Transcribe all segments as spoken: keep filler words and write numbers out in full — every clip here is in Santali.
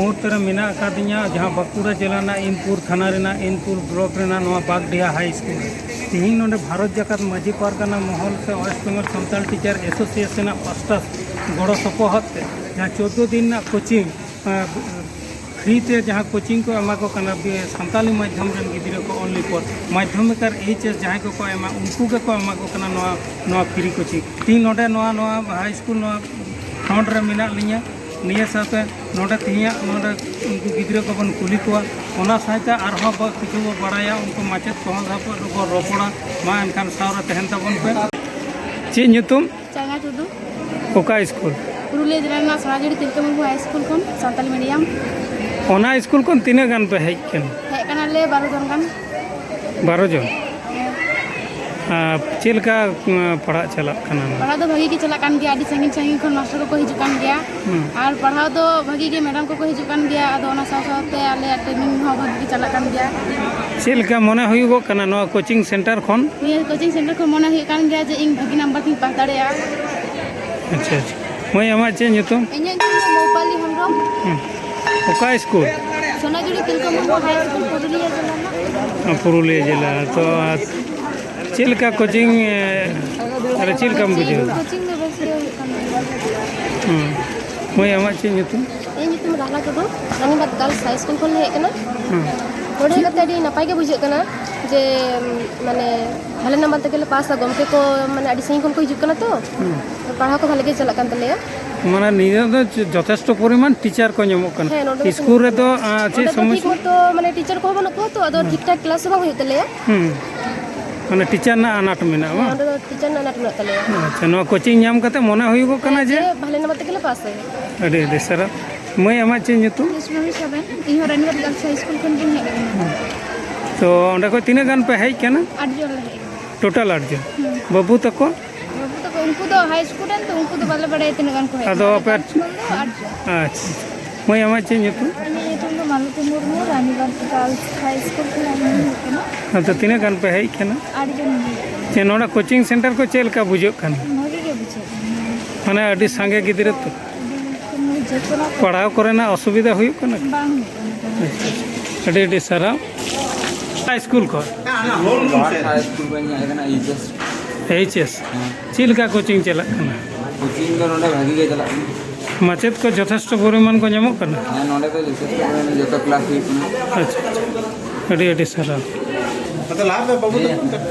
ᱢᱩᱦᱩᱨᱛᱚ ᱨᱮ ᱢᱮᱱᱟᱜ ᱟᱠᱟᱫᱤᱧᱟ ᱡᱟᱦᱟᱸ ᱵᱟᱸᱠᱩᱲᱟ ᱡᱮᱞᱟ ᱨᱮᱱᱟᱜ ᱤᱱᱯᱩᱨ ᱛᱷᱟᱱᱟ ᱨᱮᱱᱟᱜ ᱤᱱᱯᱩᱨ ᱵᱞᱚᱠ ᱨᱮᱱᱟᱜ ᱱᱚᱣᱟ ᱵᱟᱜᱽᱰᱤᱦᱟ ᱦᱟᱭ ᱥᱠᱩᱞ ᱨᱮ᱾ ᱛᱤᱦᱤᱧ ᱱᱚᱰᱮ ᱵᱷᱟᱨᱚᱛ ᱡᱟᱠᱟᱛ ᱢᱟᱹᱡᱷᱤ ᱯᱟᱨᱜᱟᱱᱟ ᱢᱚᱦᱚᱞ ᱥᱮ West Bengal Santal teacher association ᱟᱜ ᱯᱟᱥᱴᱟ ᱜᱚᱲᱚ ᱥᱚᱯᱚᱦᱚᱫ ᱛᱮ ᱡᱟᱦᱟᱸ ᱪᱳᱫᱽᱫᱳ ᱫᱤᱱ ᱨᱮᱱᱟᱜ ᱠᱳᱪᱤᱝ, ᱯᱷᱨᱤ ᱛᱮ ᱡᱟᱦᱟᱸ ᱠᱳᱪᱤᱝ ᱠᱚ ᱮᱢᱟ ᱠᱚ ᱠᱟᱱᱟ ᱵᱮ-, ᱥᱟᱱᱛᱟᱞᱤ ᱢᱟᱫᱽᱫᱷᱚᱢ ᱨᱮᱱ ᱜᱤᱫᱽᱨᱟᱹ ᱠᱚ, only for ᱢᱟᱫᱽᱫᱷᱚᱢᱤᱠ ᱟᱨ ᱮᱭᱤᱪ ᱮᱥ ᱡᱟᱦᱟᱸᱭ ᱠᱚᱠᱚ ᱮᱢᱟ, ᱩᱱᱠᱩ ᱜᱮᱠᱚ ᱮᱢᱟ ᱠᱚ ᱠᱟᱱᱟ ᱱᱚᱣᱟ, ᱱᱚᱣᱟ ᱯᱷᱨᱤ ᱠᱳᱪᱤᱝ᱾ ᱛᱤᱦᱤᱧ ᱱᱚᱰᱮ ᱱᱚᱣᱟ, ᱱᱚᱣᱟ ᱦᱟᱭ ᱥᱠᱩᱞ ᱱᱚᱣᱟ ᱯᱷᱨᱚᱱᱴ ᱨᱮ ᱢᱮᱱᱟᱜ ᱞᱤᱧᱟᱹ᱾ ᱱᱤᱭᱟᱹ ᱥᱟᱶᱛᱮ ᱱᱚᱰᱮ ᱛᱮᱦᱮᱧᱟᱜ ᱱᱚᱰᱮ ᱩᱱᱠᱩ ᱜᱤᱫᱽᱨᱟᱹ ᱠᱚᱵᱚᱱ ᱠᱩᱞᱤ ᱠᱚᱣᱟ, ᱚᱱᱟ ᱥᱟᱶᱛᱮ ᱟᱨᱦᱚᱸ ᱵᱚ-, ᱠᱤᱪᱷᱩ ᱵᱚ ᱵᱟᱲᱟᱭᱟ, ᱩᱱᱠᱩ ᱢᱟᱪᱮᱫ ᱠᱚᱦᱚᱸ ᱥᱟᱶ ᱵᱚᱱ ᱨᱚᱯᱚᱲᱟ᱾ ᱢᱟ ᱮᱱᱠᱷᱟᱱ ᱥᱟᱶ ᱨᱮ ᱛᱟᱦᱮᱱ ᱛᱟᱵᱚᱱ ᱯᱮ᱾ ᱪᱮᱫ ᱧᱩᱛᱩᱢ? ᱪᱟᱸᱜᱟ ᱴᱩᱰᱩ᱾ ᱚᱠᱟ ᱥᱠᱩᱞ? ᱯᱩᱨᱩᱞᱤᱭᱟᱹ ᱡᱮᱞᱟ ᱨᱮᱱᱟᱜ ᱥᱳᱱᱟᱡᱷᱩᱨᱤ ᱛᱤᱞᱠᱟᱹ ᱢᱩᱨᱢᱩ ᱦᱟᱭ ᱥᱠᱩᱞ ᱠᱷᱚᱱ ᱥᱟᱱᱛᱟᱞᱤ ᱢᱤᱰᱤᱭᱟᱢ᱾ ᱚᱱᱟ ᱥᱠᱩᱞ ᱠᱷᱚᱱ ᱛᱤᱱᱟᱹᱜ ᱜᱟᱱ ᱯᱮ ᱦᱮᱡ ᱠᱟᱱᱟ? ᱦᱮᱡ ᱠᱟᱱᱟᱞᱮ ᱵᱟᱨᱚ ᱡᱚᱱ ᱜᱟᱱ᱾ ᱵᱟᱨᱚ ᱡᱚᱱ? ᱟᱨ ᱪᱮᱫ ᱞᱮᱠᱟ, ᱩᱸ, ᱯᱟᱲᱦᱟᱜ ᱪᱟᱞᱟᱜ ᱠᱟᱱᱟ? ᱯᱟᱲᱦᱟᱣ ᱫᱚ ᱵᱷᱟᱜᱤ ᱜᱮ ᱪᱟᱞᱟᱜ ᱠᱟᱱ ᱜᱮᱭᱟ, ᱟᱹᱰᱤ ᱥᱟᱺᱜᱤᱧ ᱥᱟᱺᱜᱤᱧ ᱠᱷᱚᱱ ᱢᱟᱥᱴᱟᱨ ᱠᱚᱠᱚ ᱦᱤᱡᱩᱜ ᱠᱟᱱ ᱜᱮᱭᱟ᱾ ᱦᱩᱸ᱾ ᱟᱨ ᱯᱟᱲᱦᱟᱣ ᱫᱚ ᱵᱷᱟᱜᱤ ᱜᱮ ᱢᱮᱰᱟᱢ ᱠᱚᱠᱚ ᱦᱤᱡᱩᱜ ᱠᱟᱱ ᱜᱮᱭᱟ, ᱟᱫᱚ ᱚᱱᱟ ᱥᱟᱶ ᱥᱟᱶᱛᱮ ᱟᱞᱮᱭᱟᱜ ᱴᱨᱮᱱᱤᱝ ᱦᱚᱸ ᱵᱷᱟᱜᱤ ᱜᱮ ᱪᱟᱞᱟᱜ ᱠᱟᱱ ᱜᱮᱭᱟ᱾ ᱪᱮᱫ ᱞᱮᱠᱟ ᱢᱚᱱᱮ ᱦᱩᱭᱩᱜᱚᱜ ᱠᱟᱱᱟ ᱱᱚᱣᱟ ᱠᱳᱪᱤᱝ ᱥᱮᱱᱴᱟᱨ ᱠᱷᱚᱱ? ᱱᱤᱭᱟᱹ ᱠᱳᱪᱤᱝ ᱥᱮᱱᱴᱟᱨ ᱠᱷᱚᱱ ᱢᱚᱱᱮ ᱦᱩᱭᱩᱜ ᱠᱟᱱ ᱜᱮᱭᱟ ᱡᱮ ᱤᱧ ᱵᱷᱟᱹᱜᱤ ᱱᱟᱢᱵᱟᱨ ᱛᱤᱧ ᱯᱟᱥ ᱫᱟᱲᱮᱭᱟᱜᱼᱟ᱾ ᱟᱪᱪᱷᱟ, ᱟᱪᱪᱷᱟ᱾ ᱢᱟᱹᱭ, ᱟᱢᱟᱜ ᱪᱮᱫ ᱧᱩᱛᱩᱢ? ᱤᱧᱟᱹᱜ ᱧᱩᱛᱩᱢ ᱫᱚ ᱢᱳᱯᱟᱞᱤ ᱦᱮᱢᱵᱨᱚᱢ᱾ ᱦᱩᱸ᱾ ᱚᱠᱟ ᱥᱠᱩᱞ? ᱥᱳᱱᱟᱡᱷᱩᱨᱤ ᱛᱤᱞᱠᱟᱹ ᱢᱩᱨᱢᱩ ᱦᱟᱭ ᱥᱠᱩᱞ, ᱯᱩᱨᱩᱞᱤᱭᱟᱹ ᱡᱮᱞᱟ ᱨᱮᱱᱟᱜ᱾ ᱦᱮᱸ, ᱯᱩᱨᱩᱞᱤᱭᱟᱹ ᱡᱮᱞᱟ᱾ ᱛᱚ, ᱟᱨ ᱪᱮᱫ ᱞᱮᱠᱟ ᱠᱳᱪᱤᱝ, ᱮ, ᱛᱟᱦᱞᱮ ᱪᱮᱫ ᱞᱮᱠᱟᱢ ᱵᱩᱡᱷᱟᱹᱣ ᱮᱫᱟ? ᱠᱳᱪᱤᱝ ᱫᱚ ᱵᱮᱥ ᱜᱮ ᱦᱩᱭᱩᱜ ᱠᱟᱱᱟ᱾ ᱦᱩᱸ᱾ ᱢᱟᱹᱭ, ᱟᱢᱟᱜ ᱪᱮᱫ ᱧᱩᱛᱩᱢ? ᱤᱧ ᱧᱩᱛᱩᱢ ᱨᱟᱦᱞᱟ ᱴᱩᱰᱩ, ᱨᱟᱱᱤᱵᱟᱸᱫᱷ ᱜᱟᱨᱞᱥ ᱦᱟᱭ ᱥᱠᱩᱞ ᱠᱷᱚᱱ ᱞᱮ ᱦᱮᱡ ᱟᱠᱟᱱᱟ᱾ ᱦᱩᱸ᱾ ᱱᱚᱰᱮ ᱦᱮᱡ ᱠᱟᱛᱮ ᱟᱹᱰᱤ ᱱᱟᱯᱟᱭ ᱜᱮ ᱵᱩᱡᱷᱟᱹᱜ ᱠᱟᱱᱟ ᱡᱮ, ᱢᱟᱱᱮ, ᱵᱷᱟᱞᱮ ᱱᱟᱢᱵᱟᱨ ᱛᱮᱜᱮ ᱞᱮ ᱯᱟᱥᱟ᱾ ᱜᱚᱢᱠᱮ ᱠᱚ, ᱢᱟᱱᱮ, ᱟᱹᱰᱤ ᱥᱟᱺᱜᱤᱧ ᱠᱷᱚᱱ ᱠᱚ ᱦᱤᱡᱩᱜ ᱠᱟᱱᱟ ᱛᱚ᱾ ᱦᱩᱸ᱾ ᱯᱟᱲᱦᱟᱣ ᱠᱚ ᱵᱷᱟᱞᱮ ᱜᱮ ᱪᱟᱞᱟᱜ ᱠᱟᱱ ᱛᱟᱞᱮᱭᱟ᱾ ᱢᱟᱱᱮ, ᱱᱤᱭᱟᱹ ᱫᱚ ᱡᱚ-, ᱡᱚᱛᱷᱮᱥᱴᱚ ᱯᱚᱨᱤᱢᱟᱱ ᱴᱤᱪᱟᱨ ᱠᱚ ᱧᱟᱢᱚᱜ ᱠᱟᱱᱟ᱾ ᱦᱮᱸ, ᱱᱚᱰᱮ ᱫᱚ ᱥᱠᱩᱞ ᱨᱮᱫᱚ, ᱟ, ᱪᱮᱫ ᱚᱸᱰᱮ ᱫᱚ ᱥᱚᱢᱚᱥᱥᱟ? ᱴᱷᱤᱠ ᱢᱚᱛᱚ, ᱢᱟᱱᱮ, ᱴᱤᱪᱟᱨ ᱠᱚᱦᱚᱸ ᱵᱟᱹᱱᱩᱜ ᱠᱚᱣᱟ ᱛᱚ, ᱟᱫᱚ ᱦᱩᱸ᱾ ᱴᱷᱤᱠ ᱴᱷᱟᱠ ᱠᱞᱟᱥ ᱦᱚᱸ ᱵᱟᱝ ᱦᱩᱭᱩᱜ ᱛᱟᱞᱮᱭᱟ᱾ ᱦᱩᱸ᱾ ᱢᱟᱱᱮ, ᱴᱤᱪᱟᱨ ᱨᱮᱱᱟᱜ ᱟᱱᱟᱴ ᱢᱮᱱᱟᱜᱼᱟ, ᱦᱮᱸ, ᱵᱟᱝ? ᱚᱸᱰᱮ ᱫᱚ ᱴᱤᱪᱟᱨ ᱨᱮᱱᱟᱜ ᱟᱱᱟᱴ ᱢᱮᱱᱟᱜ ᱛᱟᱞᱮᱭᱟ᱾ ᱟᱪᱪᱷᱟ, ᱱᱚᱣᱟ ᱠᱳᱪᱤᱝ ᱧᱟᱢ ᱠᱟᱛᱮ ᱢᱚᱱᱮ ᱦᱩᱭᱩᱜᱚᱜ ᱠᱟᱱᱟ ᱦᱮᱸ, ᱡᱮ ᱡᱮ ᱵᱷᱟᱞᱮ ᱱᱟᱢᱵᱟᱨ ᱛᱮᱜᱮ ᱞᱮ ᱯᱟᱥᱟ᱾ ᱟᱹᱰᱤ ᱟᱹᱰᱤ ᱥᱟᱨᱦᱟᱣ᱾ ᱢᱟᱹᱭ, ᱟᱢᱟᱜ ᱪᱮᱫ ᱧᱩᱛᱩᱢ? ᱥᱩᱱᱟᱢᱤ ᱥᱚᱨᱮᱱ, ᱤᱧ ᱦᱚᱸ ᱨᱟᱱᱤᱵᱟᱸᱫᱷ ᱜᱟᱨᱞᱥ ᱦᱟᱭ ᱥᱠᱩᱞ ᱠᱷᱚᱱ ᱜᱤᱧ ᱦᱮᱡ ᱟᱠᱟᱱᱟ᱾ ᱛᱚ, ᱚᱸᱰᱮ ᱠᱷᱚᱡ ᱛᱤᱱᱟᱹᱜ ᱜᱟᱱ ᱯᱮ ᱦᱮᱡ ᱠᱟᱱᱟ? ᱟᱴ ᱡᱚᱱ ᱞᱮ ᱦᱮᱡ ᱟᱠᱟᱱᱟ᱾ ᱴᱳᱴᱟᱞ ᱟᱴ ᱡᱚᱱ? ᱦᱩᱸ᱾ ᱵᱟᱹᱵᱩ ᱛᱟᱠᱚ? ᱵᱟᱹᱵᱩ ᱛᱟᱠᱚ, ᱩᱱᱠᱩ ᱫᱚ ᱦᱟᱭ ᱥᱠᱩᱞ ᱨᱮᱱ ᱛᱚ, ᱩᱱᱠᱩ ᱫᱚ ᱵᱟᱞᱮ ᱵᱟᱲᱟᱭᱟ ᱛᱤᱱᱟᱹᱜ ᱜᱟᱱ ᱠᱚ ᱦᱮᱡ ᱟᱫᱚ ᱟᱠᱟᱱᱟ᱾ ᱟᱯᱮ ᱜᱟᱨᱞᱥ ᱠᱷᱚᱱ ᱫᱚ ᱟᱴ ᱡᱚᱱ᱾ ᱟᱪᱪᱷᱟ, ᱟᱪᱪᱷᱟ᱾ ᱢᱟᱹᱭ, ᱟᱢᱟᱜ ᱪᱮᱫ ᱧᱩᱛᱩᱢ? ᱤᱧᱟᱹᱜ ᱧᱩᱛᱩᱢ ᱫᱚ ᱢᱟᱞᱚᱛᱤ ᱢᱩᱨᱢᱩ, ᱨᱟᱱᱤᱵᱟᱸᱫᱷ ᱜᱟᱨᱞᱥ ᱦᱟᱭ ᱥᱠᱩᱞ ᱠᱷᱚᱱᱟᱜ ᱤᱧ ᱦᱮᱡ ᱟᱠᱟᱱᱟ᱾ ᱟᱫᱚ ᱛᱤᱱᱟᱹᱜ ᱜᱟᱱ ᱯᱮ ᱦᱮᱡ ᱠᱟᱱᱟ? ᱟᱴ ᱡᱚᱱ ᱞᱮ ᱦᱮᱡ ᱟᱠᱟᱱᱟ᱾ ᱪᱮ, ᱱᱚᱰᱮ ᱠᱳᱪᱤᱝ ᱥᱮᱱᱴᱟᱨ ᱠᱚ ᱪᱮᱫ ᱞᱮᱠᱟ ᱵᱩᱡᱷᱟᱹᱜ ᱠᱟᱱᱟ? ᱵᱷᱟᱜᱮ ᱜᱮ ᱵᱩᱡᱷᱟᱹᱜ ᱠᱟᱱᱟ᱾ ᱢᱟᱱᱮ, ᱟᱹᱰᱤ ᱥᱟᱸᱜᱮ ᱜᱤᱫᱽᱨᱟᱹ ᱛᱚ? ᱟᱹᱰᱤ ᱢᱚᱡᱽ ᱯᱟᱲᱦᱟᱣ ᱠᱚᱨᱮᱱᱟᱜ ᱚᱥᱩᱵᱤᱫᱷᱟ ᱦᱩᱭᱩᱜ ᱠᱟᱱᱟ? ᱵᱟᱝ ᱦᱩᱭᱩᱜ ᱠᱟᱱᱟ᱾ ᱟᱪᱪᱷᱟ, ᱟᱪᱪᱷᱟ᱾ ᱟᱹᱰᱤ ᱟᱹᱰᱤ ᱥᱟᱨᱦᱟᱣ᱾ ᱚᱠᱟ ᱥᱠᱩᱞ ᱠᱷᱚᱱ? ᱞᱳᱦᱟᱨ ᱦᱟᱭ ᱥᱠᱩᱞ ᱠᱷᱚᱱ ᱤᱧ ᱦᱮᱡ ᱟᱠᱟᱱᱟ, ᱮᱭᱤᱪ ᱮᱥ᱾ H S. ᱦᱮᱸ᱾ ᱪᱮᱫ ᱞᱮᱠᱟ ᱠᱳᱪᱤᱝ ᱪᱟᱞᱟᱜ ᱠᱟᱱᱟ? ᱠᱳᱪᱤᱝ ᱫᱚ ᱱᱚᱰᱮ ᱵᱷᱟᱜᱤ ᱜᱮ ᱪᱟᱞᱟᱜ ᱠᱟᱱᱟ᱾ ᱢᱟᱪᱮᱫ ᱠᱚ ᱡᱚᱛᱷᱮᱥᱴᱚ ᱯᱚᱨᱤᱢᱟᱱ ᱠᱚ ᱧᱟᱢᱚᱜ ᱠᱟᱱᱟ? ᱦᱮᱸ, ᱱᱚᱰᱮ ᱫᱚ ᱡᱚᱛᱷᱮᱥᱴᱚ ᱯᱚᱨᱤᱢᱟᱱ ᱡᱚᱛᱚ ᱠᱞᱟᱥ ᱦᱩᱭᱩᱜ ᱠᱟᱱᱟ᱾ ᱟᱪᱪᱷᱟ, ᱟᱪᱪᱷᱟ᱾ ᱟᱹᱰᱤ ᱟᱹᱰᱤ ᱥᱟᱨᱦᱟᱣ᱾ ᱟᱫᱚ ᱞᱟᱦᱟ ᱯᱮ ᱵᱟᱹᱵᱩ ᱛᱟᱠᱚ᱾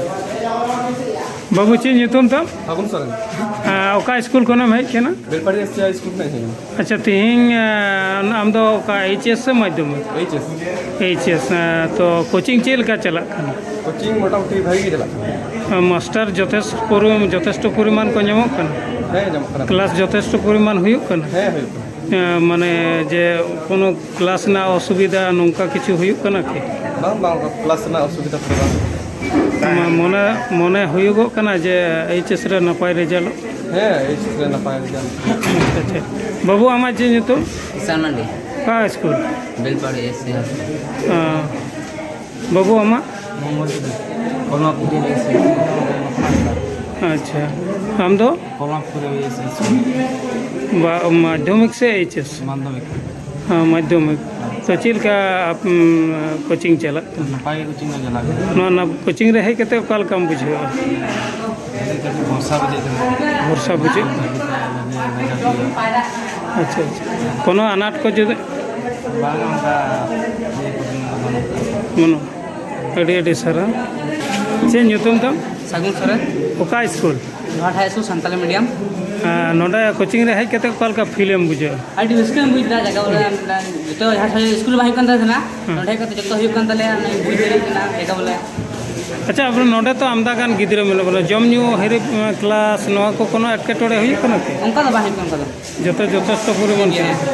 ᱵᱟᱹᱵᱩ, ᱪᱮᱫ ᱧᱩᱛᱩᱢ ᱛᱟᱢ? ᱯᱷᱟᱹᱜᱩᱱ ᱥᱚᱨᱮᱱ᱾ ᱟᱨ ᱚᱠᱟ ᱥᱠᱩᱞ ᱠᱷᱚᱱᱮᱢ ᱦᱮᱡ ᱠᱟᱱᱟ? ᱵᱮᱞᱯᱟᱦᱟᱲᱤ ᱮᱥ ᱥᱤ ᱦᱟᱭ ᱥᱠᱩᱞ ᱠᱷᱚᱱ ᱦᱮᱡ ᱦᱩᱭ ᱮᱱᱟ᱾ ᱟᱪᱪᱷᱟ, ᱛᱤᱦᱤᱧ, ᱟᱸ, ᱟᱢ ᱫᱚ ᱚᱠᱟ ᱮᱭᱤᱪ ᱮᱥ ᱥᱮ ᱢᱟᱫᱽᱫᱷᱚᱢᱤᱠ? H S. ᱮᱭᱤᱪ ᱮᱥ, ᱟᱸ, ᱛᱚ ᱠᱳᱪᱤᱝ ᱪᱮᱫ ᱞᱮᱠᱟ ᱪᱟᱞᱟᱜ ᱠᱟᱱᱟ? ᱠᱳᱪᱤᱝ ᱢᱚᱴᱟᱢᱩᱴᱤ ᱵᱷᱟᱜᱤ ᱜᱮ ᱪᱟᱞᱟᱜ ᱠᱟᱱᱟ᱾ ᱟᱸ, ᱢᱟᱥᱴᱟᱨ ᱡᱚᱛᱷᱮᱥ-, ᱯᱚᱨᱤ-, ᱡᱚᱛᱷᱮᱥᱴᱚ ᱯᱚᱨᱤᱢᱟᱱ ᱠᱚ ᱧᱟᱢᱚᱜ ᱠᱟᱱᱟ? ᱦᱮᱸ, ᱧᱟᱢᱚᱜ ᱠᱟᱱᱟ᱾ ᱠᱞᱟᱥ ᱡᱚᱛᱷᱮᱥᱴᱚ ᱯᱚᱨᱤᱢᱟᱱ ᱦᱩᱭᱩᱜ ᱠᱟᱱᱟ? ᱦᱮᱸ, ᱦᱩᱭᱩᱜ ᱠᱟᱱᱟ᱾ ᱟᱸ, ᱢᱟᱱᱮ ᱡᱮ ᱠᱳᱱᱳ ᱠᱞᱟᱥ ᱨᱮᱱᱟᱜ ᱚᱥᱩᱵᱤᱫᱷᱟ ᱱᱚᱝᱠᱟ ᱠᱤᱪᱷᱩ ᱦᱩᱭᱩᱜ ᱠᱟᱱᱟ ᱠᱤ? ᱵᱟᱝ, ᱵᱟᱝ, ᱠᱞᱟᱥ ᱨᱮᱱᱟᱜ ᱚᱥᱩᱵᱤᱫᱷᱟ ᱠᱚᱫᱚ ᱵᱟᱝ᱾ ᱢᱟ-, ᱢᱚᱱᱮ, ᱢᱚᱱᱮ ᱦᱩᱭᱩᱜᱚᱜ ᱠᱟᱱᱟ ᱡᱮ ᱮᱭᱤᱪ ᱮᱥ ᱨᱮ ᱱᱟᱯᱟᱭ ᱨᱮᱡᱟᱞᱴ? ᱦᱮᱸ, ᱮᱭᱤᱪ ᱮᱥ ᱨᱮ ᱱᱟᱯᱟᱭ ᱨᱮᱡᱟᱞᱴ᱾ ᱟᱪᱪᱷᱟ, ᱟᱪᱪᱷᱟ᱾ ᱵᱟᱹᱵᱩ, ᱟᱢᱟᱜ ᱪᱮᱫ ᱧᱩᱛᱩᱢ? ᱤᱥᱟᱱ ᱢᱟᱱᱰᱤ᱾ ᱚᱠᱟ ᱥᱠᱩᱞ? Belpahari S C. ᱚ᱾ ᱵᱟᱹᱵᱩ, ᱟᱢᱟᱜ? ᱢᱚᱝᱜᱚᱞ ᱴᱩᱰᱩ᱾ ᱠᱚᱞᱢᱟᱯᱩᱨᱤ ᱮᱥ ᱥᱤ᱾ ᱟᱪᱪᱷᱟ᱾ ᱟᱢ ᱫᱚ? ᱠᱚᱞᱢᱟᱯᱩᱨᱤ ᱮᱥ ᱥᱤ᱾ ᱵᱟ-, ᱢᱟᱫᱽᱫᱷᱚᱢᱤᱠ ᱥᱮ ᱮᱭᱤᱪ ᱮᱥ? ᱢᱟᱫᱽᱫᱷᱚᱢᱤᱠ᱾ ᱦᱮᱸ, ᱢᱟᱫᱽᱫᱷᱚᱢᱤᱠ᱾ ᱛᱚ, ᱪᱮᱫ ᱞᱮᱠᱟ ᱟᱯ-, ᱩᱢ, ᱠᱳᱪᱤᱝ ᱪᱟᱞᱟᱜ ᱠᱟᱱᱟ? ᱱᱟᱯᱟᱭ ᱜᱮ ᱠᱳᱪᱤᱝ ᱫᱚ ᱪᱟᱞᱟᱜ ᱠᱟᱱᱟ᱾ ᱱᱚᱣᱟ, ᱱᱚᱣᱟ ᱠᱳᱪᱤᱝ ᱨᱮ ᱦᱮᱡ ᱠᱟᱛᱮ ᱚᱠᱟ ᱞᱮᱠᱟᱢ ᱵᱩᱡᱷᱟᱹᱣᱟ? ᱠᱟᱹᱴᱤᱡ ᱵᱷᱚᱨᱥᱟ ᱵᱩᱡᱷᱟᱹᱜ ᱠᱟᱱᱟ᱾ ᱵᱷᱚᱨᱥᱟ ᱵᱩᱡᱷᱟᱹᱜ ᱠᱟᱱᱟ? ᱵᱷᱟᱜᱮ ᱨᱮᱡᱟᱞᱴ ᱦᱩᱭᱩᱜᱼᱟ᱾ ᱟᱪᱪᱷᱟ, ᱟᱪᱪᱷᱟ᱾ ᱠᱳᱱᱳ ᱟᱱᱟᱴ ᱠᱚ ᱡᱩᱫᱤ? ᱵᱟᱝ, ᱚᱱᱠᱟ ᱤᱭᱟᱹ ᱠᱚᱫᱚ ᱵᱟᱹᱱᱩᱜ ᱠᱟᱫᱟ᱾ ᱵᱟᱹᱱᱩᱜ᱾ ᱟᱹᱰᱤ ᱟᱹᱰᱤ ᱥᱟᱨᱦᱟᱣ᱾ ᱪᱮᱫ ᱧᱩᱛᱩᱢ ᱛᱟᱢ? ᱥᱟᱹᱜᱩᱱ ᱥᱚᱨᱮᱱ᱾ ᱚᱠᱟ ᱥᱠᱩᱞ? ᱱᱚᱣᱟ ᱦᱟᱭ ᱥᱠᱩᱞ ᱥᱟᱱᱛᱟᱞᱤ ᱢᱤᱰᱤᱭᱟᱢ᱾ ᱟᱨ ᱱᱚᱰᱮ ᱠᱳᱪᱤᱝ ᱨᱮ ᱦᱮᱡ ᱠᱟᱛᱮ ᱚᱠᱟ ᱞᱮᱠᱟ ᱯᱷᱤᱞ ᱮᱢ ᱵᱩᱡᱷᱟᱹᱣᱟ? ᱟᱹᱰᱤ ᱨᱟᱹᱥᱠᱟᱹᱧ ᱵᱩᱡᱽ ᱮᱫᱟ, ᱡᱟᱭᱜᱟ ᱵᱚᱞᱮ, ᱡᱚᱛᱚ ᱡᱟᱦᱟᱸ ᱥᱚᱸᱜᱮ ᱥᱠᱩᱞ ᱨᱮ ᱵᱟᱝ ᱦᱩᱭᱩᱜ ᱠᱟᱱ ᱛᱟᱦᱮᱱᱟ, ᱦᱮᱸ᱾ ᱱᱚᱸᱰᱮ ᱦᱮᱡ ᱠᱟᱛᱮ ᱡᱚᱛᱚ ᱦᱩᱭᱩᱜ ᱠᱟᱱ ᱛᱟᱞᱮᱭᱟ, ᱚᱱᱟᱧ ᱵᱩᱡᱽ ᱫᱟᱲᱮᱭᱟᱜ ᱠᱟᱱᱟ ᱡᱟᱭᱜᱟ ᱵᱚᱞᱮ᱾ ᱟᱪᱪᱷᱟ, ᱟᱯᱮ ᱱᱚᱰᱮ ᱛᱚ ᱟᱢᱫᱟ ᱜᱟᱱ ᱜᱤᱫᱽᱨᱟᱹ ᱢᱮᱱᱟᱜ ᱵᱚᱱᱟ, ᱡᱚᱢ ᱧᱩ ᱦᱤᱨᱤ, ᱠᱞᱟᱥ, ᱱᱚᱣᱟ ᱠᱚ ᱠᱳᱱᱳ ᱮᱴᱠᱮᱴᱚᱬᱮ ᱦᱩᱭᱩᱜ ᱠᱟᱱᱟ ᱠᱤ? ᱚᱱᱠᱟ ᱫᱚ ᱵᱟᱝ ᱦᱩᱭᱩᱜ ᱠᱟᱱᱟ, ᱚᱱᱠᱟ ᱫᱚ᱾ ᱡᱚᱛᱚ ᱡᱚᱛᱷᱮᱥᱴᱚ ᱯᱚᱨᱤᱢᱟᱱ ᱴᱷᱤᱠ ᱜᱮᱭᱟ᱾ ᱠᱟᱱᱟ?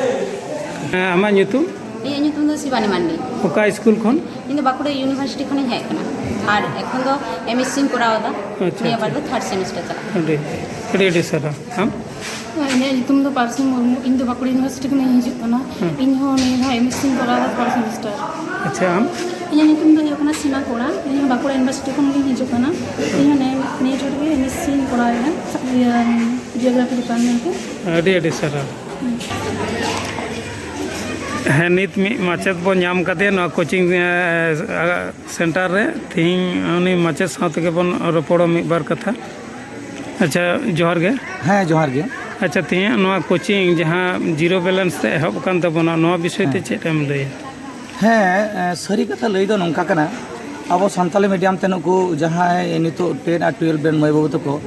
ᱦᱮᱸ, ᱟᱢᱟᱜ ᱧᱩᱛᱩᱢ? ᱤᱧᱟᱹᱜ ᱧᱩᱛᱩᱢ ᱫᱚ ᱥᱤᱵᱟᱱᱤ ᱢᱟᱱᱰᱤ᱾ ᱚᱠᱟ ᱥᱠᱩᱞ ᱠᱷᱚᱱ? ᱤᱧ ᱫᱚ ᱵᱟᱸᱠᱩᱲᱟ ᱤᱭᱩᱱᱤᱵᱷᱟᱨᱥᱤᱴᱤ ᱠᱷᱚᱱᱤᱧ ᱦᱮᱡ ᱟᱠᱟᱱᱟ᱾ ᱟᱨ ᱮᱠᱷᱚᱱ ᱫᱚ ᱮᱢ ᱮᱥ ᱥᱤᱧ ᱠᱚᱨᱟᱣ ᱮᱫᱟ᱾ ᱟᱪᱪᱷᱟ, ᱱᱤᱭᱟᱹ ᱵᱟᱨ ᱟᱪᱪᱷᱟ᱾ ᱫᱚ ᱛᱷᱟᱨᱰ ᱥᱮᱢᱤᱥᱴᱟᱨ ᱪᱟᱞᱟᱜ ᱠᱟᱱᱟ᱾ ᱟᱹᱰᱤ, ᱟᱹᱰᱤ, ᱟᱹᱰᱤ ᱥᱟᱨᱦᱟᱣ᱾ ᱟᱢ? ᱤᱧᱟᱹᱜ ᱧᱩᱛᱩᱢ ᱫᱚ ᱯᱟᱨᱥᱤ ᱢᱩᱨᱢᱩ᱾ ᱤᱧ ᱫᱚ ᱵᱟᱸᱠᱩᱲᱟ ᱤᱭᱩᱱᱤᱵᱷᱟᱨᱥᱤᱴᱤ ᱠᱷᱚᱱᱤᱧ ᱦᱤᱡᱩᱜ ᱠᱟᱱᱟ᱾ ᱦᱮᱸ᱾ ᱤᱧ ᱦᱚᱸ ᱱᱤᱭᱟᱹ ᱫᱷᱟᱣ ᱮᱢ ᱮᱥ ᱥᱤᱧ ᱠᱚᱨᱟᱣ ᱮᱫᱟ, ᱛᱷᱟᱨᱰ ᱥᱮᱢᱤᱥᱴᱟᱨ᱾ ᱟᱪᱪᱷᱟ, ᱟᱢ? ᱤᱧᱟᱹᱜ ᱧᱩᱛᱩᱢ ᱫᱚ ᱦᱩᱭᱩᱜ ᱠᱟᱱᱟ ᱥᱤᱢᱟ ᱠᱚᱲᱟ᱾ ᱤᱧ ᱦᱚᱸ ᱵᱟᱸᱠᱩᱲᱟ ᱤᱭᱩᱱᱤᱵᱷᱟᱨᱥᱤᱴᱤ ᱠᱷᱚᱱ ᱜᱤᱧ ᱦᱤᱡᱩᱜ ᱠᱟᱱᱟ᱾ ᱤᱧ ᱦᱚᱸ ᱱᱤᱭᱟᱹ, ᱱᱤᱭᱟᱹ ᱪᱷᱚᱴ ᱜᱮ ᱮᱢ ᱮᱥ ᱥᱤᱧ ᱠᱚᱨᱟᱣ ᱮᱫᱟ, ᱤᱭᱟᱹ, ᱡᱤᱭᱳᱜᱨᱟᱯᱷᱤ ᱰᱤᱯᱟᱨᱴᱢᱮᱱᱴ ᱨᱮ᱾ ᱟᱹᱰᱤ, ᱟᱹᱰᱤ ᱥᱟᱨᱦᱟᱣ᱾ ᱦᱮᱸ, ᱱᱤᱛ ᱢᱤᱫ ᱢᱟᱪᱮᱫ ᱵᱚᱱ ᱧᱟᱢ ᱠᱟᱫᱮᱭᱟ ᱱᱚᱣᱟ ᱠᱳᱪᱤᱝ, ᱮ, ᱥᱮᱱᱴᱟᱨ ᱨᱮ᱾ ᱛᱤᱦᱤᱧ ᱩᱱᱤ ᱢᱟᱪᱮᱫ ᱥᱟᱶ ᱛᱮᱜᱮ ᱵᱚᱱ ᱨᱚᱯᱚᱲᱟ ᱢᱤᱫ ᱵᱟᱨ ᱠᱟᱛᱷᱟ᱾ ᱟᱪᱪᱷᱟ, ᱡᱚᱦᱟᱨ ᱜᱮ᱾ ᱦᱮᱸ, ᱡᱚᱦᱟᱨ ᱜᱮ᱾ ᱟᱪᱪᱷᱟ, ᱛᱤᱦᱤᱧᱟᱜ ᱱᱚᱣᱟ ᱠᱳᱪᱤᱝ ᱡᱟᱦᱟᱸ ᱡᱤᱨᱳ ᱵᱮᱞᱮᱱᱥ ᱛᱮ ᱮᱦᱚᱵ ᱟᱠᱟᱱ ᱛᱟᱵᱚᱱᱟ, ᱱᱚᱣᱟ ᱵᱤᱥᱚᱭ ᱛᱮ ᱦᱮᱸ᱾ ᱪᱮᱫ ᱮᱢ ᱞᱟᱹᱭᱟ? ᱦᱮᱸ, ᱮ, ᱥᱟᱹᱨᱤ ᱠᱟᱛᱷᱟ ᱞᱟᱹᱭ ᱫᱚ ᱱᱚᱝᱠᱟ ᱠᱟᱱᱟ, ᱟᱵᱚ ᱥᱟᱱᱛᱟᱞᱤ ᱢᱤᱰᱤᱭᱟᱢ ᱛᱮ ᱱᱩᱠᱩ ᱡᱟᱦᱟᱸᱭ ᱱᱤᱛᱚᱜ ᱴᱮᱱ ᱟᱨ ᱴᱩᱭᱮᱞᱵᱷ ᱨᱮᱱ ᱢᱟᱹᱭ ᱵᱟᱹᱵᱩ ᱛᱟᱠᱚ,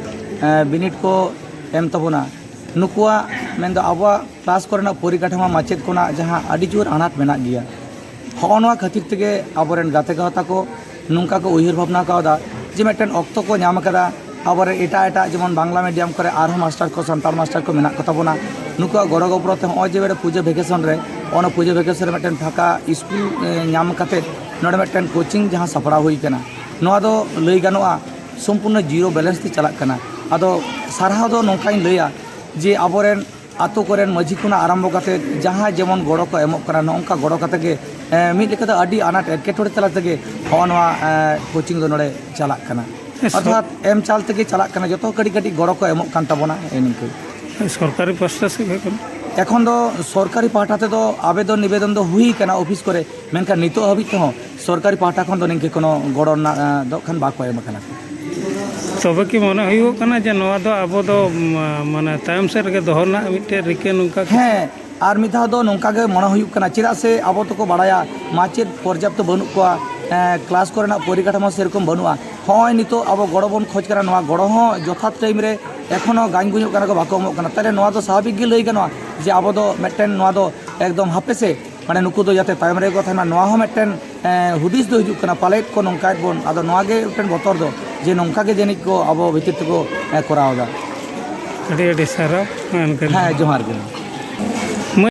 ᱮ, ᱵᱤᱱᱤᱰ ᱠᱚ ᱮᱢ ᱛᱟᱵᱚᱱᱟ, ᱱᱩᱠᱩᱣᱟᱜ ᱢᱮᱱᱫᱚ ᱟᱵᱚᱣᱟᱜ ᱠᱞᱟᱥ ᱠᱚᱨᱮᱱᱟᱜ ᱯᱚᱨᱤᱠᱟᱴᱷᱟᱢᱳ ᱢᱟᱪᱮᱫ ᱠᱚᱱᱟᱜ ᱡᱟᱦᱟᱸ ᱟᱹᱰᱤ ᱡᱳᱨ ᱟᱱᱟᱴ ᱢᱮᱱᱟᱜ ᱜᱮᱭᱟ᱾ ᱦᱚᱸᱜᱼᱚ ᱱᱚᱣᱟ ᱠᱷᱟᱹᱛᱤᱨ ᱛᱮᱜᱮ ᱟᱵᱚᱨᱮᱱ ᱜᱟᱛᱮ ᱜᱟᱶᱛᱟ ᱠᱚ ᱱᱚᱝᱠᱟ ᱠᱚ ᱩᱭᱦᱟᱹᱨ ᱵᱷᱟᱵᱽᱱᱟ ᱠᱟᱣᱫᱟ ᱡᱮ ᱢᱤᱫᱴᱮᱱ ᱚᱠᱛᱚ ᱠᱚ ᱧᱟᱢ ᱠᱟᱫᱟ, ᱟᱵᱚᱨᱮᱱ ᱮᱴᱟᱜ ᱮᱴᱟᱜ ᱡᱮᱢᱚᱱ ᱵᱟᱝᱞᱟ ᱢᱤᱰᱤᱭᱟᱢ ᱠᱚᱨᱮ ᱟᱨᱦᱚᱸ ᱢᱟᱥᱴᱟᱨ ᱠᱚ, ᱥᱟᱱᱛᱟᱲ ᱢᱟᱥᱴᱟᱨ ᱠᱚ ᱢᱮᱱᱟᱜ ᱠᱚᱛᱟ ᱵᱚᱱᱟ, ᱱᱩᱠᱩᱣᱟᱜ ᱜᱚᱲᱚ ᱜᱚᱯᱚᱲᱚ ᱛᱮ ᱦᱚᱸᱜᱼᱚᱭ ᱡᱮ ᱢᱤᱫᱴᱮᱱ ᱯᱩᱡᱟᱹ ᱵᱷᱮᱠᱮᱥᱚᱱ ᱨᱮ, ᱚᱱᱟ ᱯᱩᱡᱟᱹ ᱵᱷᱮᱠᱮᱥᱚᱱ ᱨᱮ ᱢᱤᱫᱴᱮᱱ ᱯᱷᱟᱸᱠᱟ ᱥᱠᱩᱞ, ᱮ, ᱧᱟᱢ ᱠᱟᱛᱮᱫ ᱱᱚᱰᱮ ᱢᱤᱫᱴᱮᱱ ᱠᱳᱪᱤᱝ ᱡᱟᱦᱟᱸ ᱥᱟᱯᱲᱟᱣ ᱦᱩᱭ ᱠᱟᱱᱟ, ᱱᱚᱣᱟ ᱫᱚ ᱞᱟᱹᱭ ᱜᱟᱱᱚᱜᱼᱟ ᱥᱚᱢᱯᱩᱨᱱᱚ ᱡᱤᱨᱳ ᱵᱮᱞᱮᱱᱥ ᱛᱮ ᱪᱟᱞᱟᱜ ᱠᱟᱱᱟ᱾ ᱟᱫᱚ ᱥᱟᱨᱦᱟᱣ ᱫᱚ ᱱᱚᱝᱠᱟᱧ ᱞᱟᱹᱭᱟ ᱡᱮ ᱟᱵᱚᱨᱮᱱ ᱟᱛᱳ ᱠᱚᱨᱮᱱ ᱢᱟᱹᱡᱷᱤ ᱠᱷᱚᱱᱟᱜ ᱟᱨᱟᱢᱵᱚ ᱠᱟᱛᱮ ᱡᱟᱦᱟᱸ ᱡᱮᱢᱚᱱ ᱜᱚᱲᱚ ᱠᱚ ᱮᱢᱚᱜ ᱠᱟᱱᱟ, ᱱᱚᱜᱼᱚ ᱱᱚᱝᱠᱟ ᱜᱚᱲᱚ ᱠᱟᱛᱮ ᱜᱮ, ᱮ, ᱢᱤᱫ ᱞᱮᱠᱟ ᱫᱚ ᱟᱹᱰᱤ ᱟᱱᱟᱴ ᱮᱴᱠᱮᱴᱚᱬᱮ ᱛᱟᱞᱟ ᱛᱮᱜᱮ ᱦᱚᱸᱜᱼᱚ ᱱᱚᱣᱟ, ᱮ, ᱠᱳᱪᱤᱝ ᱫᱚ ᱱᱚᱰᱮ ᱪᱟᱞᱟᱜ ᱠᱟᱱᱟ᱾ ᱥᱚ- ᱚᱨᱛᱷᱟᱛ ᱮᱢ ᱪᱟᱞ ᱛᱮᱜᱮ ᱪᱟᱞᱟᱜ ᱠᱟᱱᱟ, ᱡᱚᱛᱚ ᱠᱟᱹᱴᱤᱡ ᱠᱟᱹᱴᱤᱡ ᱜᱚᱲᱚ ᱠᱚ ᱮᱢᱚᱜ ᱠᱟᱱ ᱛᱟᱵᱚᱱᱟ, ᱮ ᱱᱤᱝᱠᱟᱹ᱾ ᱥᱚᱨᱠᱟᱨᱤ ᱯᱟᱥᱴᱟ ᱥᱮᱫ ᱠᱷᱚᱱ? ᱮᱠᱷᱚᱱ ᱫᱚ ᱥᱚᱨᱠᱟᱨᱤ ᱯᱟᱦᱴᱟ ᱛᱮᱫᱚ ᱟᱵᱮᱫᱚᱱ ᱱᱤᱵᱮᱫᱚᱱ ᱫᱚ ᱦᱩᱭ ᱠᱟᱱᱟ ᱚᱯᱷᱤᱥ ᱠᱚᱨᱮ, ᱢᱮᱱᱠᱷᱟᱱ ᱱᱤᱛᱚᱜ ᱦᱟᱹᱵᱤᱡ ᱛᱮᱦᱚᱸ ᱥᱚᱨᱠᱟᱨᱤ ᱯᱟᱦᱴᱟ ᱠᱷᱚᱱ ᱫᱚ ᱱᱤᱝᱠᱟᱹ ᱠᱳᱱᱳ ᱜᱚᱲᱚ ᱨᱮᱱᱟᱜ, ᱮ, ᱫᱚ ᱠᱷᱟᱱ ᱵᱟᱠᱚ ᱮᱢ ᱟᱠᱟᱱᱟ᱾ ᱛᱚᱵᱮ ᱠᱤ ᱢᱚᱱᱮ ᱦᱩᱭᱩᱜ ᱠᱟᱱᱟ ᱡᱮ ᱱᱚᱣᱟ ᱫᱚ ᱟᱵᱚ ᱫᱚ, ᱢᱟ-, ᱢᱟᱱᱮ ᱛᱟᱭᱚᱢ ᱥᱮᱫ ᱨᱮᱜᱮ ᱫᱚᱦᱚ ᱨᱮᱱᱟᱜ ᱢᱤᱫᱴᱮᱱ ᱨᱤᱠᱟᱹ ᱱᱚᱝᱠᱟ? ᱦᱮᱸ, ᱟᱨ ᱢᱤᱫ ᱫᱷᱟᱣ ᱫᱚ ᱱᱚᱝᱠᱟ ᱜᱮ ᱢᱚᱱᱮ ᱦᱩᱭᱩᱜ ᱠᱟᱱᱟ, ᱪᱮᱫᱟᱜ ᱥᱮ ᱟᱵᱚ ᱫᱚᱠᱚ ᱵᱟᱲᱟᱭᱟ ᱢᱟᱪᱮᱫ ᱯᱚᱨᱡᱟᱯᱛᱚ ᱵᱟᱹᱱᱩᱜ ᱠᱚᱣᱟ, ᱮᱸ, ᱠᱞᱟᱥ ᱠᱚᱨᱮᱱᱟᱜ ᱯᱚᱨᱤᱠᱟᱴᱷᱟᱢᱳ ᱥᱮᱨᱚᱠᱚᱢ ᱵᱟᱹᱱᱩᱜᱼᱟ᱾ ᱦᱚᱸᱜᱼᱚᱭ ᱱᱤᱛᱚᱜ ᱟᱵᱚ ᱜᱚᱲᱚ ᱵᱚᱱ ᱠᱷᱚᱡᱽ ᱠᱟᱱᱟ, ᱱᱚᱣᱟ ᱜᱚᱲᱚ ᱦᱚᱸ ᱡᱚᱛᱷᱟᱛ ᱴᱟᱭᱤᱢ ᱨᱮ ᱮᱠᱷᱚᱱᱳ ᱜᱟᱧ ᱜᱩᱧᱚᱜ ᱠᱟᱱᱟ ᱠᱚ, ᱵᱟᱠᱚ ᱮᱢᱚᱜ ᱠᱟᱱᱟ᱾ ᱛᱟᱦᱞᱮ ᱱᱚᱣᱟ ᱫᱚ ᱥᱟᱵᱷᱟᱵᱤᱠ ᱜᱮ ᱞᱟᱹᱭ ᱜᱟᱱᱚᱜᱼᱟ ᱡᱮ ᱟᱵᱚ ᱫᱚ ᱢᱤᱫᱴᱮᱱ ᱱᱚᱣᱟ ᱫᱚ ᱮᱠᱫᱚᱢ ᱦᱟᱯᱮ ᱥᱮ, ᱢᱟᱱᱮ ᱱᱩᱠᱩ ᱫᱚ ᱡᱟᱛᱮ ᱛᱟᱭᱚᱢ ᱨᱮᱜᱮ ᱠᱚ ᱛᱟᱦᱮᱱ ᱢᱟ, ᱱᱚᱣᱟ ᱦᱚᱸ ᱢᱤᱫᱴᱮᱱ, ᱮᱸ, ᱦᱩᱫᱤᱥ ᱫᱚ ᱦᱤᱡᱩᱜ ᱠᱟᱱᱟ, ᱯᱟᱞᱮᱫ ᱠᱚ ᱱᱚᱝᱠᱟᱭᱮᱫ ᱵᱚᱱ᱾ ᱟᱫᱚ ᱱᱚᱣᱟ ᱜᱮ ᱢᱤᱫᱴᱮᱱ ᱵᱚᱛᱚᱨ ᱫᱚ, ᱡᱮ ᱱᱚᱝᱠᱟ ᱜᱮ ᱡᱟᱹᱱᱤᱡ ᱠᱚ ᱟᱵᱚ ᱵᱷᱤᱛᱤᱨ ᱛᱮᱠᱚ, ᱮᱸ, ᱠᱚᱨᱟᱣ ᱮᱫᱟ᱾ ᱟᱹᱰᱤ ᱟᱹᱰᱤ ᱥᱟᱨᱦᱟᱣ᱾ ᱮᱱᱠᱷᱟᱱ ᱦᱮᱸ, ᱡᱚᱦᱟᱨ ᱜᱮ᱾